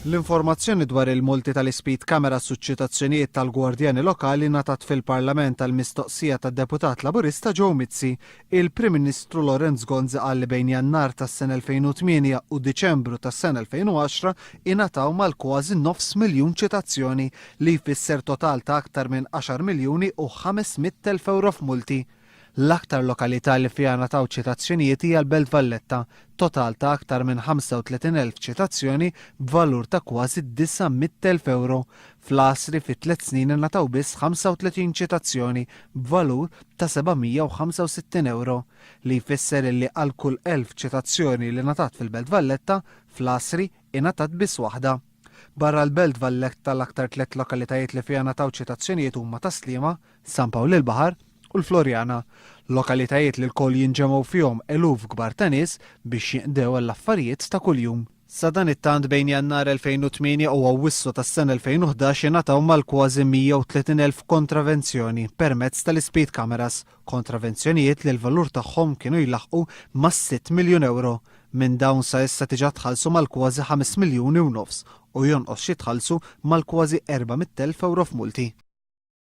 L-informazzjoni dwar il-multi tal-ispeed cameras u ċ-ċitazzjonijiet tal-gwardjani lokali ngħatat fil-Parlament għal mistoqsija tad-Deputat Laburista Joe Mizzi. Il-Prim Ministru Lawrence Gonzi qal li bejn Jannar tas-sena 2008 u Diċembru tas-sena 2010 ingħataw mal-kważi nofs miljun ċitazzjoni, li jfisser total ta' aktar minn għaxar miljuni u 500,000 ewro f'multi. L-aktar lokalità li fiha ngħataw ċitazzjonijiet hija l-Belt Valletta, total ta' aktar minn 35,000 ċitazzjoni b'valur ta' kważi 900,000 ewro. Fl-Għasri fi tliet snin ingħataw biss 35 ċitazzjoni b'valur ta' 765 ewro, li jfisser illi għal kull 1,000 ċitazzjoni li ngħatat fil-Belt Valletta, fl-Għasri ingħatat biss waħda. Barra l-Belt Valletta l-aktar tliet lokalitajiet li fiha ngħataw ċitazzjonijiet huma Tas-Sliema, San Pawl il-Baħar u l-Floriana, lokalitajiet li lkoll jinġemgħu fihom eluf kbar ta' nies biex jinqdew għall-affarijiet ta' kuljum. Sadanittant bejn Jannar 2008 u Awwissu tas-sena 2011 ingħataw mal-kważi 130,000 kontravenzjoni permezz tal-ispeed cameras, kontravenzjonijiet li l-valur tagħhom kienu jlaħħqu mas-sitt miljun ewro. Minn dawn sa issa diġà tħallsu mal-kważi ħames miljuni u nofs u jonqos x'jitħallsu mal-kważi 400,000 ewro f'multi.